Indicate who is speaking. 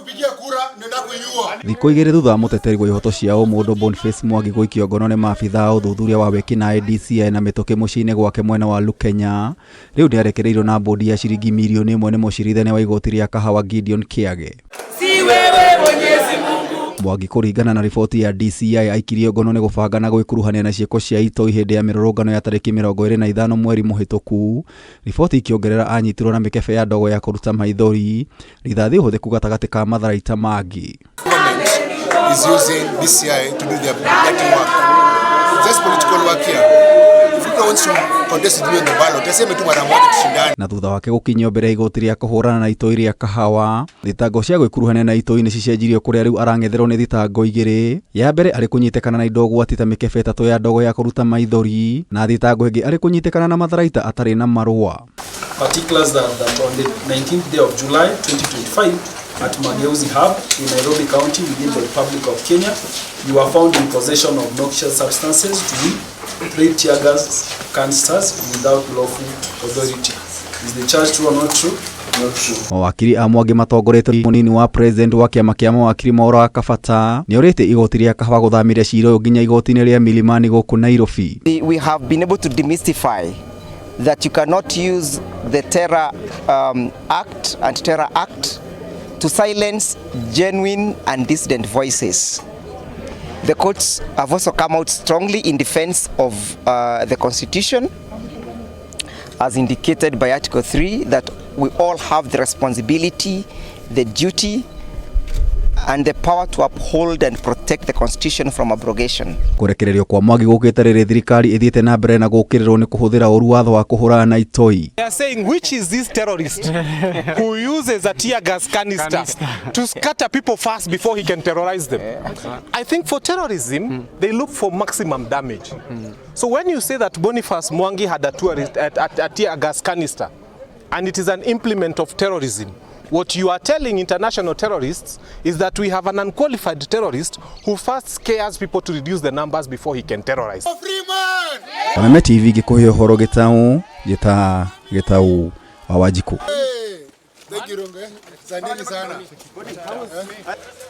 Speaker 1: Kupigia kura nenda kuiua.
Speaker 2: Thikũ 2 thutha wa mũteteri wa ihoto cia ũmũndũ Boniface Mwangi gũikio ngono nĩ maabithaa a ũthuthuria wa wĩkinaĩ DCI na mĩtũkĩ mũciĩ-inĩ gwake mwena wa Lukenya, rĩu nĩarekereirio na mbũndi ya ciringi mirioni 1 nĩ mũcirithania wa igoti rĩa Kahawa Gideon Kiage.
Speaker 3: Si wewe Mwenyezi Mungu.
Speaker 2: Mwangi kũringana na riboti ya DCI aikirio ngono nĩ gũbanga na gwĩkuruhania na ciĩko cia itoi hĩndĩ ya mĩrũrũngano ya tarĩki 25 mweri mũhĩtũku. Riboti ikĩongerera anyitirwo na mĩkebe ya ndogo ya kũruta maithori, rithathi hũthĩku gatagatĩ ka matharaita mangĩ.
Speaker 1: Government is using DCI to do their dirty work. It's just political work here. If Ruto wants to contest with me on the ballot, aseme tu mara moja tushindane.
Speaker 2: Na thutha wake gũkinyio mbere ya igoti rĩa kũhũrana na itoi rĩa Kahawa, thitango cia gwĩkuruhania na itoi nĩ cicenjirio kũrĩa rĩu arang'etherwo nĩ thitango 2. Ya mbere arĩ kũnyitĩkana na indo gwati ta mĩkebe 3 ya ndogo ya kũruta maithori, na thitango ĩngĩ arĩ kũnyitĩkana na matharaita atarĩ na marũa.
Speaker 4: Particulars that on the 19th day of July 2025 at Mageuzi Hub in Nairobi County within the Republic of Kenya, you were found in possession of noxious substances to be 3 tear gas canisters without lawful authority. Is the charge true or not true? Not true.
Speaker 2: Mawakiri a Mwangi matongoretio mũnini wa president wa kĩama kĩa mawakiri Mwaura wa Kabata nĩorĩtie igoti rĩa Kahawa gũthamĩria cira ũyũ nginya igoti-inĩ rĩa Milimani gũkũ Nairobi.
Speaker 5: We have been able to demystify that you cannot use the Terror Act, Anti-Terror Act, to silence genuine and dissident voices. The courts have also come out strongly in defense of the Constitution, as indicated by Article 3, that we all have the responsibility, the duty, and the power to uphold and protect the Constitution from abrogation.
Speaker 2: Kũrekererio kwa Mwangi gũkĩte rĩrĩ thirikari ĩthiĩte na mbere na gũkĩrĩrwo nĩ kũhũthĩra ũru watho wa kũhũrana na itoi.
Speaker 6: They are saying, which is this terrorist who uses a tear gas canister to scatter people first before he can terrorize them? I think for terrorism, they look for maximum damage. So when you say that Boniface Mwangi had a tear gas canister, and it is an implement of terrorism, what you are telling international terrorists is that we have an unqualified terrorist who first scares people to reduce the numbers before he can terrorize.
Speaker 1: Free man!
Speaker 2: Kameme TV gĩkũhe ũhoro gĩtaũ gĩta gĩtaũ wa Wanjikũ.
Speaker 1: Hey, thank you, Ronge. Asanteni sana.